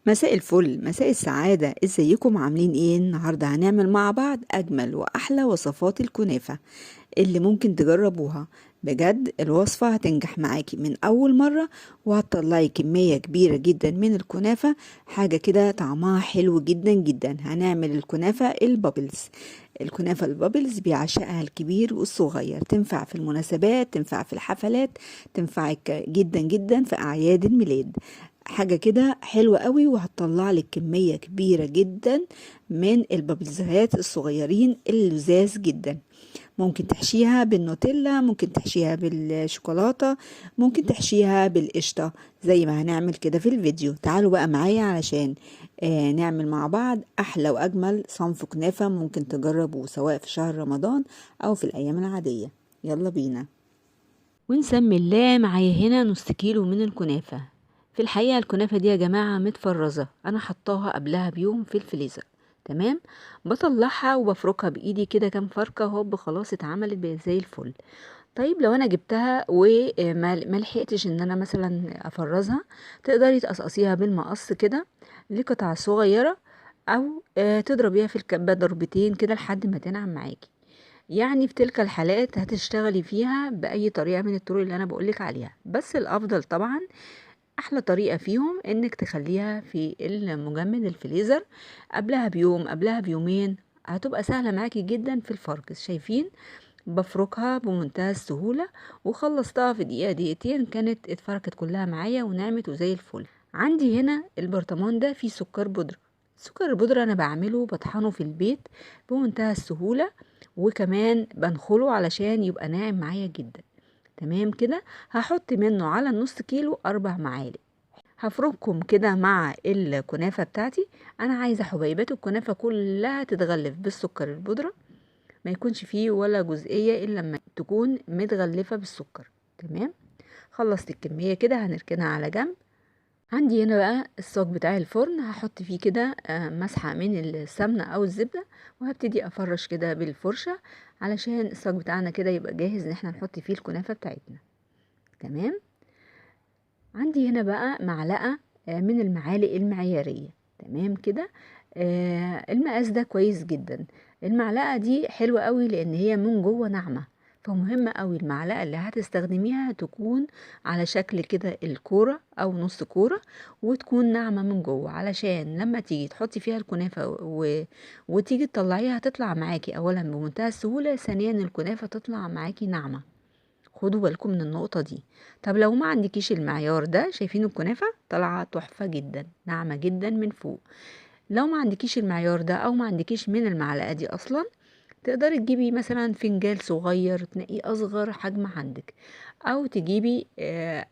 مساء الفل، مساء السعادة. ازيكم عاملين ايه؟ النهاردة هنعمل مع بعض اجمل واحلى وصفات الكنافة اللي ممكن تجربوها. بجد الوصفة هتنجح معاكي من اول مرة، وهتطلعي كمية كبيرة جدا من الكنافة، حاجة كده طعمها حلو جدا جدا. هنعمل الكنافة ال bubbles. الكنافة ال bubbles بيعشقها الكبير والصغير، تنفع في المناسبات، تنفع في الحفلات، تنفعك جدا جدا في اعياد الميلاد. حاجة كده حلوة قوي، وهتطلع لك كمية كبيرة جدا من البابلزات الصغيرين اللذاذ جدا. ممكن تحشيها بالنوتيلا، ممكن تحشيها بالشوكولاتة، ممكن تحشيها بالقشطة، زي ما هنعمل كده في الفيديو. تعالوا بقى معايا علشان نعمل مع بعض أحلى وأجمل صنف كنافة ممكن تجربوه، سواء في شهر رمضان أو في الأيام العادية. يلا بينا ونسمي الله. معايا هنا نص كيلو من الكنافة. في الحقيقة الكنافة دي يا جماعة متفرزة، أنا حطاها قبلها بيوم في الفريزر، تمام. بطلعها وبفركها بإيدي كده كام فركة، هوب خلاص اتعملت بقت زي الفل. طيب لو أنا جبتها وما لحقتش إن أنا مثلا أفرزها، تقدري تقصقصيها بالمقص كده لقطع صغيرة، أو تضربيها في الكبة ضربتين كده لحد ما تنعم معاكي. في تلك الحالات هتشتغلي فيها بأي طريقة من الطرق اللي أنا بقولك عليها، بس الأفضل طبعا أحلى طريقة فيهم إنك تخليها في المجمد الفريزر قبلها بيوم قبلها بيومين، هتبقى سهلة معاكي جدا في الفرك. شايفين بفركها بمنتهى السهولة، وخلصتها في دقيقة دقيقتين كانت اتفركت كلها معايا ونعمت وزي الفل. عندي هنا البرطمان ده فيه سكر بودرة. سكر البودرة أنا بعمله بطحنه في البيت بمنتهى السهولة، وكمان بنخله علشان يبقى ناعم معايا جدا. تمام كده. هحط منه على النص كيلو 4 معالق. هفركهم كده مع الكنافة بتاعتي. أنا عايزة حبيبات الكنافة كلها تتغلف بالسكر البودرة، ما يكونش فيه ولا جزئية إلا لما تكون متغلفة بالسكر. تمام. خلصت الكمية كده، هنركنها على جنب. عندي هنا بقى الصاج بتاع الفرن، هحط فيه كده مسحة من السمنة أو الزبدة، وهبتدي أفرش كده بالفرشة علشان الصاج بتاعنا كده يبقى جاهز إن احنا نحط فيه الكنافة بتاعتنا. تمام. عندي هنا بقى معلقة من المعالق المعيارية. تمام كده. المقاس ده كويس جدا. المعلقة دي حلوة قوي لأن هي من جوه ناعمة، فمهم قوي المعلقة اللي هتستخدميها تكون على شكل كده الكورة أو نص كورة، وتكون ناعمة من جوه، علشان لما تيجي تحطي فيها الكنافة وتيجي تطلعيها هتطلع معاكي أولا بمنتهى السهولة، ثانيا الكنافة تطلع معاكي ناعمة. خدوا بالكم من النقطة دي. طب لو ما عندكيش المعيار ده، شايفين الكنافة طالعة تحفة جدا، ناعمة جدا من فوق. لو ما عندكيش المعيار ده أو ما عندكيش من المعلقة دي أصلا، تقدري تجيبي مثلا فنجان صغير تنقيه أصغر حجم عندك، أو تجيبي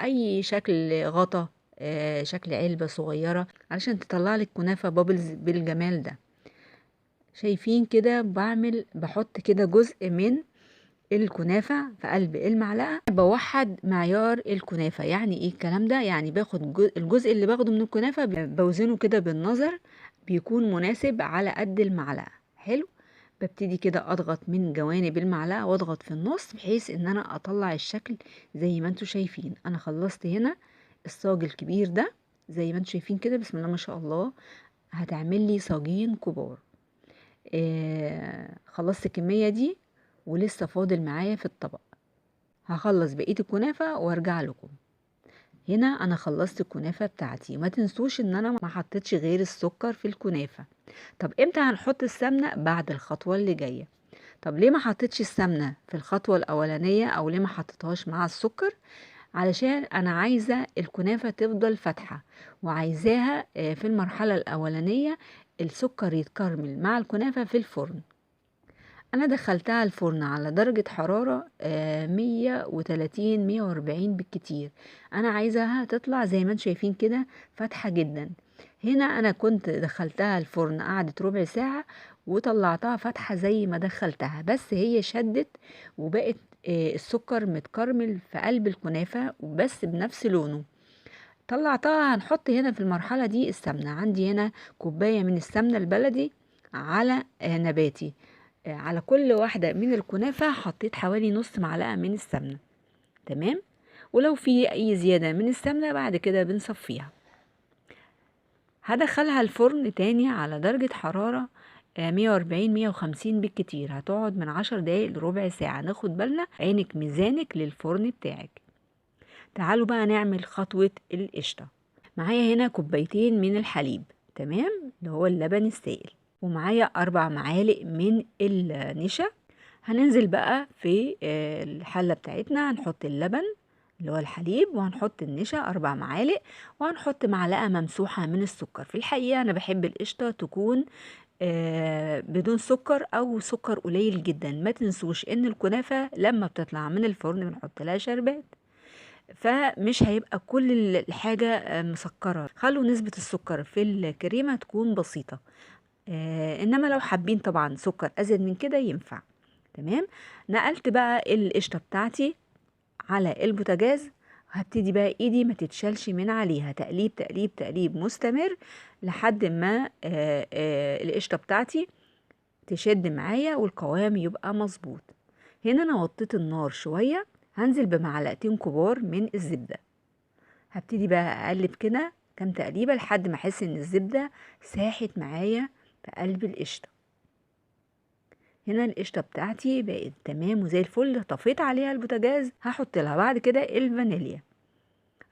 أي شكل غطا، شكل علبة صغيرة، علشان تطلع لك كنافة بابلز بالجمال ده. شايفين كده بحط كده جزء من الكنافة في قلب المعلقة، بوحد معيار الكنافة. يعني ايه الكلام ده؟ يعني باخد الجزء اللي باخده من الكنافة بوزنه كده بالنظر، بيكون مناسب على قد المعلقة. حلو. ببتدي كده اضغط من جوانب المعلقة واضغط في النص، بحيث ان انا اطلع الشكل زي ما انتوا شايفين. انا خلصت هنا الصاج الكبير ده زي ما انتوا شايفين كده، بسم الله ما شاء الله، هتعمل لي صاجين كبار. خلصت الكمية دي ولسه فاضل معايا في الطبق. هخلص بقية الكنافة وارجع لكم. هنا انا خلصت الكنافة بتاعتي. ما تنسوش ان انا ما حطيتش غير السكر في الكنافة. طب امتى هنحط السمنة؟ بعد الخطوة اللي جاية. طب ليه ما حطيتش السمنة في الخطوة الاولانية، او ليه ما حطيتهاش مع السكر؟ علشان انا عايزة الكنافة تفضل فاتحة، وعايزاها في المرحلة الاولانية السكر يتكرمل مع الكنافة في الفرن. انا دخلتها الفرن على درجة حرارة، 130، 140 بالكتير. انا عايزاها تطلع زي ما انتم شايفين كده فاتحة جدا. هنا انا كنت دخلتها الفرن قعدت ربع ساعة وطلعتها فاتحة زي ما دخلتها، بس هي شدت وبقت، السكر متكرمل في قلب الكنافة وبس بنفس لونه. طلعتها. هنحط هنا في المرحلة دي السمنة. عندي هنا كوباية من السمنة البلدي على نباتي. على كل واحدة من الكنافة حطيت حوالي نص معلقة من السمنة. تمام. ولو في أي زيادة من السمنة بعد كده بنصفيها. هدخلها الفرن تاني على درجة حرارة 140 150 بالكتير، هتقعد من 10 دقايق لربع ساعة. ناخد بالنا عينك ميزانك للفرن بتاعك. تعالوا بقى نعمل خطوة القشطة. معايا هنا كوبايتين من الحليب، تمام، اللي هو اللبن السائل، ومعايا 4 معالق من النشا. هننزل بقى في الحلة بتاعتنا، هنحط اللبن اللي هو الحليب، وهنحط النشا 4 معالق، وهنحط معلقة ممسوحة من السكر. في الحقيقة أنا بحب القشطة تكون بدون سكر أو سكر قليل جدا. ما تنسوش إن الكنافة لما بتطلع من الفرن بنحط لها شربات، فمش هيبقى كل الحاجة مسكرة. خلوا نسبة السكر في الكريمة تكون بسيطة، إنما لو حابين طبعا سكر أزيد من كده ينفع. تمام. نقلت بقى القشطة بتاعتي على البوتاجاز، هبتدي بقى ايدي ما تتشالش من عليها، تقليب تقليب تقليب مستمر لحد ما القشطة بتاعتي تشد معايا والقوام يبقى مظبوط. هنا انا وطيت النار شوية، هنزل بمعلقتين كبار من الزبدة. هبتدي بقى اقلب كده كام تقليبة لحد ما احس ان الزبدة ساحت معايا في قلب القشطة. هنا القشطة بتاعتي بقت تمام وزي الفل. طفيت عليها البوتاجاز، هحط لها بعد كده الفانيليا،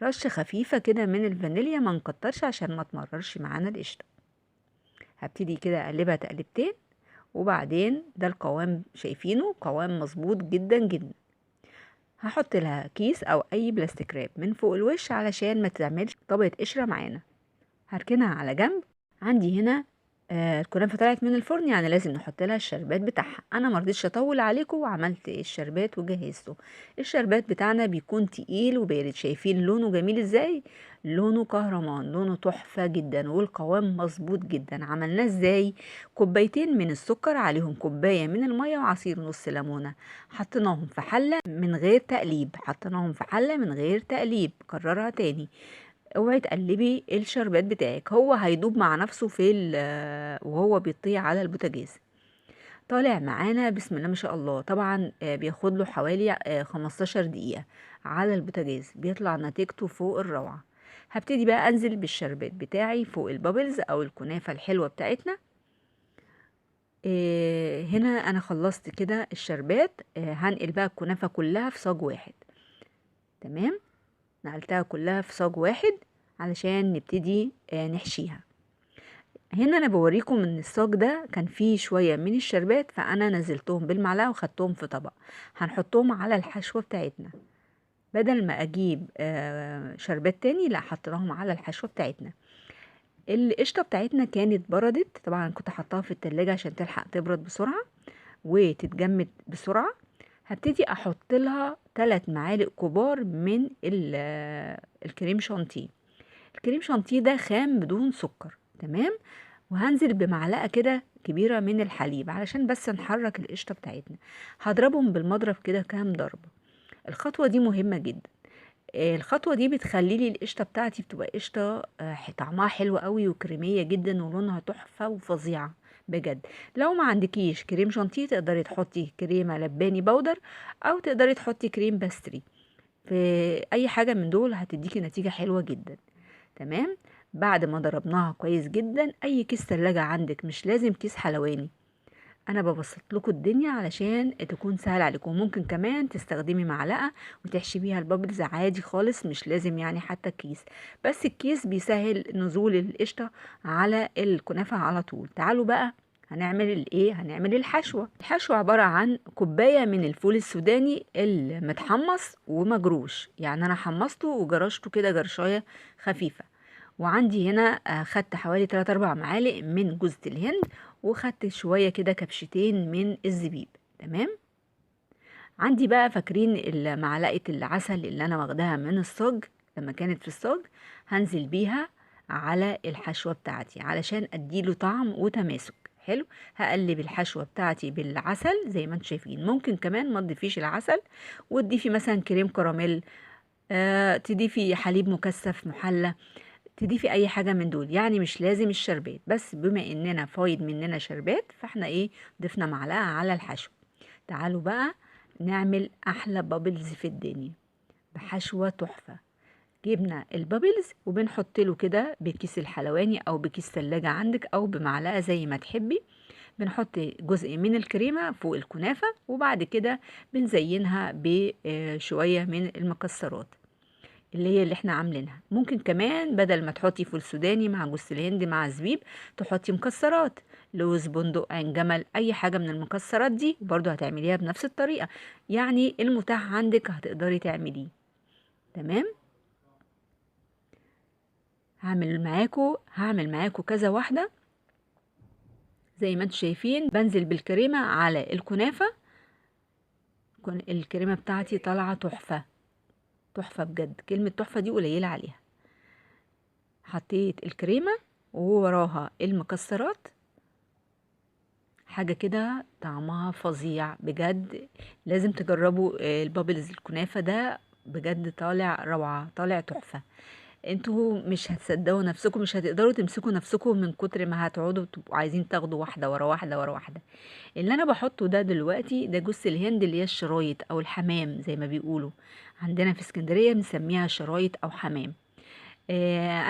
رشة خفيفة كده من الفانيليا، ما نكترش عشان ما تمررش معانا القشطة. هبتدي كده اقلبها تقلبتين، وبعدين ده القوام شايفينه قوام مظبوط جدا جدا. هحط لها كيس او اي plastic wrap من فوق الوش علشان ما تعملش طبقة قشرة معانا. هركنها على جنب. عندي هنا الكنافة طلعت من الفرن، يعني لازم نحط لها الشربات بتاعها. انا ما رضيتش اطول عليكم وعملت الشربات وجهزته. الشربات بتاعنا بيكون تقيل وبارد، شايفين لونه جميل ازاي؟ لونه كهرمان، لونه تحفة جدا، والقوام مظبوط جدا. عملناه ازاي؟ كوبايتين من السكر عليهم كوباية من المية وعصير نص ليمونة، حطيناهم في حلة من غير تقليب، حطيناهم في حلة من غير تقليب. كررها تاني، اوعي تقلبي الشربات بتاعك، هو هيدوب مع نفسه في وهو بيطيع على البوتاجاز. طالع معانا بسم الله ما شاء الله. طبعا بياخد له حوالي 15 دقيقة على البوتاجاز، بيطلع نتيجته فوق الروعة. هبتدي بقى انزل بالشربات بتاعي فوق ال bubbles او الكنافة الحلوة بتاعتنا. هنا انا خلصت كده الشربات. هنقل بقى الكنافة كلها في صاج واحد. تمام، نقلتها كلها في صاج واحد علشان نبتدي نحشيها. هنا انا بوريكم ان الصاج ده كان فيه شوية من الشربات، فانا نزلتهم بالمعلقة وخدتهم في طبق. هنحطهم على الحشوة بتاعتنا، بدل ما اجيب شربات تاني، لا، حطيناهم على الحشوة بتاعتنا. القشطة بتاعتنا كانت بردت، طبعا كنت حطاها في التلاجة عشان تلحق تبرد بسرعة وتتجمد بسرعة. هبتدي احط لها 3 معالق كبار من الكريم شانتيه. الكريم شانتيه ده خام بدون سكر، تمام. وهنزل بمعلقة كده كبيرة من الحليب علشان بس نحرك القشطة بتاعتنا. هضربهم بالمضرب كده كام ضربة. الخطوة دي مهمة جدا. الخطوة دي بتخلي لي القشطة بتاعتي بتبقى قشطة طعمها حلو قوي وكريمية جدا ولونها تحفة وفظيعة بجد. لو ما عندكيش كريم شانتيه تقدري تحطي كريمة لباني powder، او تقدري تحطي cream pastry، في اي حاجة من دول هتديكي نتيجة حلوة جدا. تمام. بعد ما ضربناها كويس جدا، اي كيس تلاجة عندك، مش لازم كيس حلواني، انا ببسط لكم الدنيا علشان تكون سهل عليكم. ممكن كمان تستخدمي معلقة وتحشي بيها ال bubbles عادي خالص، مش لازم يعني حتى الكيس، بس الكيس بيسهل نزول القشطة على الكنافة على طول. تعالوا بقى هنعمل الايه؟ هنعمل الحشوة. الحشوة عبارة عن كوباية من الفول السوداني المتحمص ومجروش، يعني انا حمصته وجرشته كده جرشاية خفيفة. وعندي هنا خدت حوالي 3-4 معالق من جوزة الهند، وخدت شوية كده كبشتين من الزبيب. تمام. عندي بقى فاكرين معلقة العسل اللي انا واخداها من الصاج لما كانت في الصاج، هنزل بيها على الحشوة بتاعتي علشان اديله طعم وتماسك حلو. هقلب الحشوة بتاعتي بالعسل زي ما انتم شايفين. ممكن كمان ما تضيفيش العسل وتضيفي مثلا كريم كراميل، تضيفي حليب مكثف محلى، تضيفي اي حاجة من دول، يعني مش لازم الشربات، بس بما اننا فايض مننا شربات فاحنا ايه ضفنا معلقة على الحشو. تعالوا بقى نعمل احلى bubbles في الدنيا بحشوة تحفة. جبنة ال bubbles، وبنحط له كده بكيس الحلواني او بكيس ثلاجة عندك او بمعلقة زي ما تحبي. بنحط جزء من الكريمة فوق الكنافة، وبعد كده بنزينها بشوية من المكسرات اللي هي اللي احنا عاملينها. ممكن كمان بدل ما تحطي فول سوداني مع جوز الهند مع زبيب، تحطي مكسرات، لوز، بندق، عين جمل، اي حاجة من المكسرات دي برضو هتعمليها بنفس الطريقة. يعني المتاح عندك هتقدري تعمليه. تمام. هعمل معاكو كذا واحدة زي ما انتم شايفين. بنزل بالكريمة على الكنافة. الكريمة بتاعتي طالعة تحفة تحفة بجد، كلمة تحفة دي قليلة عليها. حطيت الكريمة ووراها المكسرات، حاجة كده طعمها فظيع بجد. لازم تجربوا البابلز الكنافة ده بجد، طالع روعة، طالع تحفة. انتوا مش هتصدقوا نفسكم، مش هتقدروا تمسكوا نفسكم من كتر ما هتقعدوا تبقوا عايزين تاخدوا واحدة ورا واحدة ورا واحدة. اللي انا بحطه ده دلوقتي ده جوز الهند اللي هي الشرايط او الحمام زي ما بيقولوا عندنا في اسكندرية، بنسميها شرايط او حمام.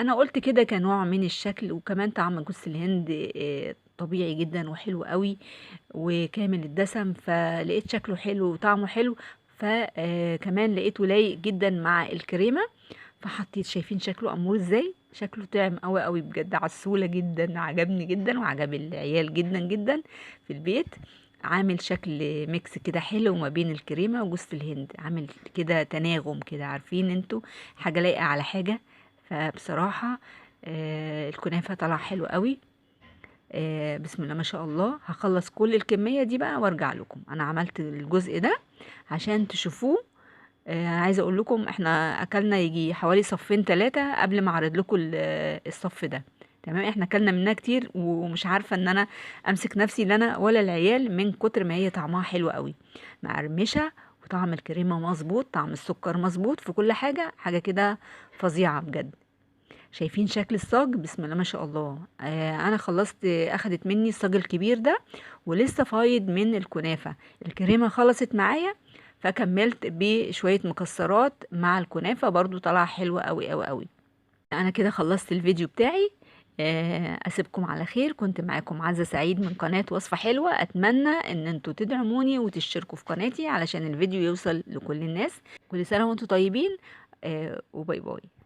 انا قلت كده كنوع من الشكل، وكمان طعم جوز الهند طبيعي جدا وحلو قوي وكامل الدسم، فلقيت شكله حلو وطعمه حلو، فكمان لقيته لايق جدا مع الكريمة، فحطيت. شايفين شكله امور ازاي؟ شكله طعم قوي قوي بجد، عسولة جدا، عجبني جدا وعجب العيال جدا جدا في البيت. عامل شكل mix كده حلو ما بين الكريمة وجوز الهند، عامل كده تناغم كده، عارفين انتوا حاجة لايقة على حاجة. فبصراحة الكنافة طلع حلو قوي. بسم الله ما شاء الله. هخلص كل الكمية دي بقى وارجع لكم. انا عملت الجزء ده عشان تشوفوه. عايزه اقول لكم احنا اكلنا يجي حوالي صفين 3 قبل ما اعرض لكم الصف ده. تمام. احنا اكلنا منها كتير، ومش عارفه ان انا امسك نفسي لا انا ولا العيال من كتر ما هي طعمها حلو قوي، مقرمشه، وطعم الكريمة مظبوط، طعم السكر مظبوط، في كل حاجة، حاجة كده فظيعة بجد. شايفين شكل الصاج؟ بسم الله ما شاء الله. انا خلصت، اخدت مني الصاج الكبير ده ولسه فايض من الكنافه. الكريمة خلصت معايا فكملت بشوية مكسرات مع الكنافه، برضو طلع حلو قوي قوي قوي. انا كده خلصت الفيديو بتاعي. اسيبكم على خير. كنت معاكم عزة سعيد من قناة وصفة حلوة. اتمنى ان انتوا تدعموني وتشتركوا في قناتي علشان الفيديو يوصل لكل الناس. كل سنة وانتوا طيبين. و bye bye.